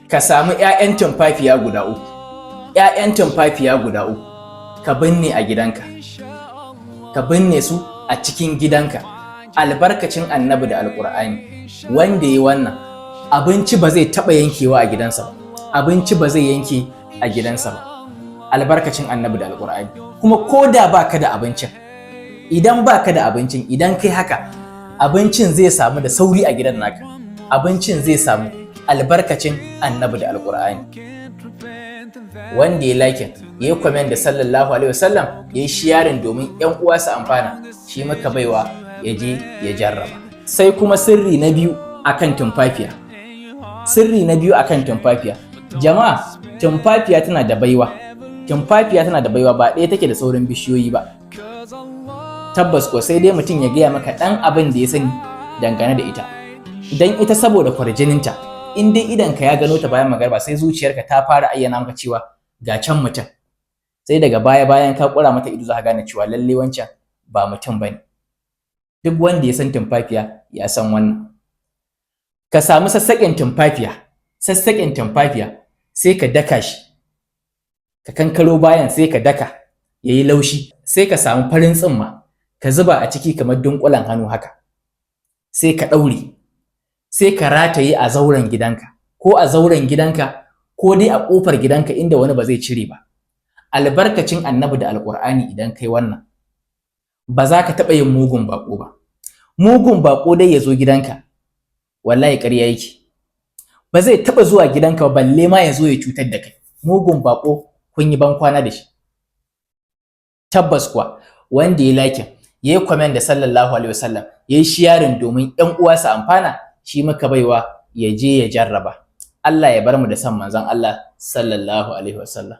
Ka samu 'ya'yan tumfafiya guda uku, 'ya'yan tumfafiya guda uku, ka binne a gidanka, ka binne su a cikin gidanka, albarkacin Annabi da Alƙur'ani. Wanda ya wannan, abinci ba zai taɓa yankewa a gidansa ba, abinci ba zai yanke a gidansa ba, albarkacin Annabi da Alƙur'ani. Kuma ko da baka da abincin, idan baka da abincin, idan kai haka, abincin zai samu da sauri a gidan naka, abincin zai samu, albarkacin Annabi da Alƙur'ani. Wanda ya liking, ya yi comment da "sallallahu alaihi wasallam", ya yi sharing domin yan uwa su amfana, shi muka baiwa ya je ya jarraba. Sai kuma sirri na biyu akan tumfafiya. Sirri na biyu akan tumfafiya. Jama'a, tumfafiya tana da baiwa. Tumfafiya tana da baiwa, ba ɗaya take da sauran bishiyoyi ba. Tabbas ko, sai dai mutum ya gaya maka ɗan abin da ya sani dangane da ita. Idan ita, saboda kwarjininta, in dai idan ka ya gano ta bayan magariba, sai zuciyarka ta fara ayyana maka cewa ga can mutum. Sai daga baya, bayan ka kura mata ido, za ka gane cewa lalle wancan ba mutum bane. Duk wanda ya san tumfafiya ya san wannan. Ka samu sassaƙen tumfafiya, sassaƙen tumfafiya, sai ka daka shi, ka kankaro bayan, sai ka daka ya yi laushi. Sai ka samu farin tsimma, ka zuba a ciki kamar dunƙulen hannu haka, sai ka ɗaure, sai ka rataye a zauren gidanka, ko a zauren gidanka, ko dai a ƙofar gidanka inda wani ba zai cire ba. Albarkacin Annabi da Alƙur'ani, idan kai wannan, ba za ka taɓa yin mugun baƙo ba. Mugun baƙo dai ya zo gidanka, wallahi ƙarya yake, ba zai taɓa zuwa gidanka ba, balle ma ya zo ya cutar da kai. Mugun baƙo kun yi ban kwana da shi. Tabbas kuwa, wanda ya liking, ya yi comment da "sallallahu alaihi wasallam", ya yi sharing domin ƴan uwa su amfana, shi muka baiwa ya je ya jarraba. Allah ya bar mu da san Manzon Allah, sallallahu alaihi wasallam.